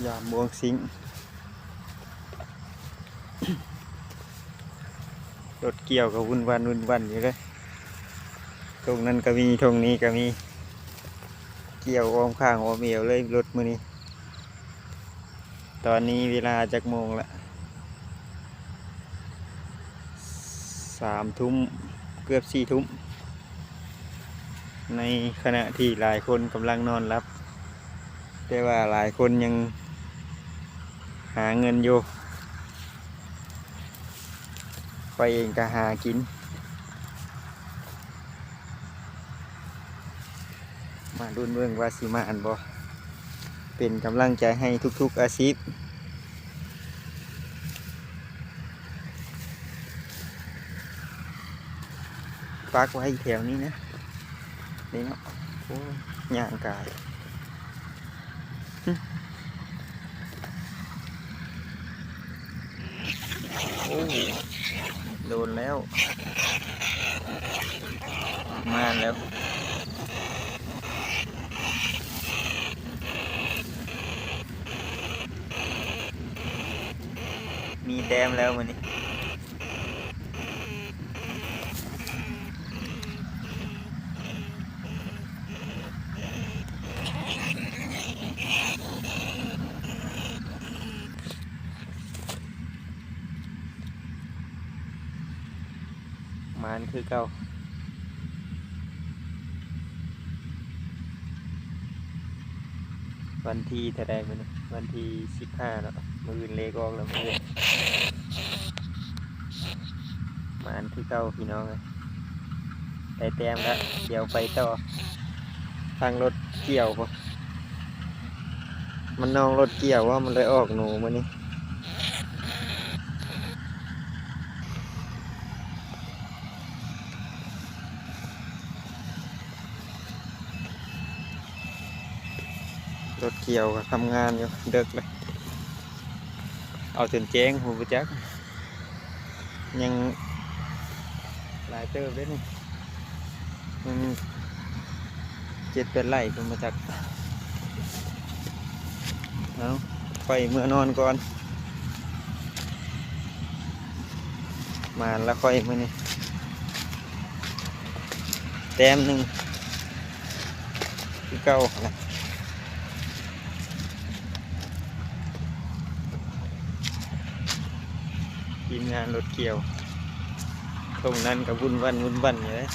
ຍາມມ່ວງຊິງ ລົດກ່ຽວກໍວຸ່ນວັນວຸ່ນວັນຢູ່ເດ້. ທົ່ງນັ້ນກໍມີ ທົ່ງນີ້ກໍມີ ກ່ຽວອ້ອມຂ້າງອ້ອມແອວເລີຍລົດມື້ນີ້. ຕອນນີ້ເວລາຈັກໂມງລະ? ສາມທຸ່ມ ເກືອບສີ່ທຸ່ມ ໃນຂະນະທີ່ຫຼາຍຄົນກຳລັງນອນຫຼັບ ແຕ່ວ່າຫຼາຍຄົນຍັງຫາເງິນຢູ່. ຂ້ອຍເອງກໍຫາກິນ. ມາລຸ້ນເບິ່ງວ່າຊິມານບໍ່. ເປັນກຳລັງໃຈໃຫ້ທຸກໆອາຊີບ. ປັກໄວ້ແຖວນີ້ນະ ນີ້ເນາະ. ໂອ້ ຍ່າງກາຍ ໂອ້ ໂດນແລ້ວ ມາແລ້ວ ມີແຕ້ມແລ້ວມື້ນີ້. ມານຄືເກົ່າ. ວັນທີເທົ່າໃດມື້ນີ້? ວັນທີສິບຫ້າເນາະ. ມື້ອື່ນເລກອອກແລ້ວ ມື້ອື່ນ. ມານຄືເກົ່າພີ່ນ້ອງເອີຍ. ໄດ້ແຕ້ມແລ້ວ ດຽວໄປຕໍ່ທາງລົດກ່ຽວພຸ້ນ. ມັນນ້ອງລົດກ່ຽວວ່າມັນໄດ້ອອກໜູມື້ນີ້. ລົດກ່ຽວກໍທຳງານຢູ່ ເດິກເລີຍ ເອົາຈົນແຈ້ງພຸ້ນບໍ່ຈັກ. ຍັງຫຼາຍເຕີບເດ້ນີ້ ຍັງເຈັດແປດໄລ່ພຸ້ນບໍ່ຈັກ. ເອົາ ຂ້ອຍເມືອນອນກ່ອນ. ມາລະຂ້ອຍມື້ນີ້ ແຕ້ມໜຶ່ງຄືເກົ່າຫັ້ນແຫຼະ. ທີມງານລົດກ່ຽວ ທົ່ງນັ້ນກໍວຸ່ນວັນວຸ່ນວັນຢູ່ເດ້.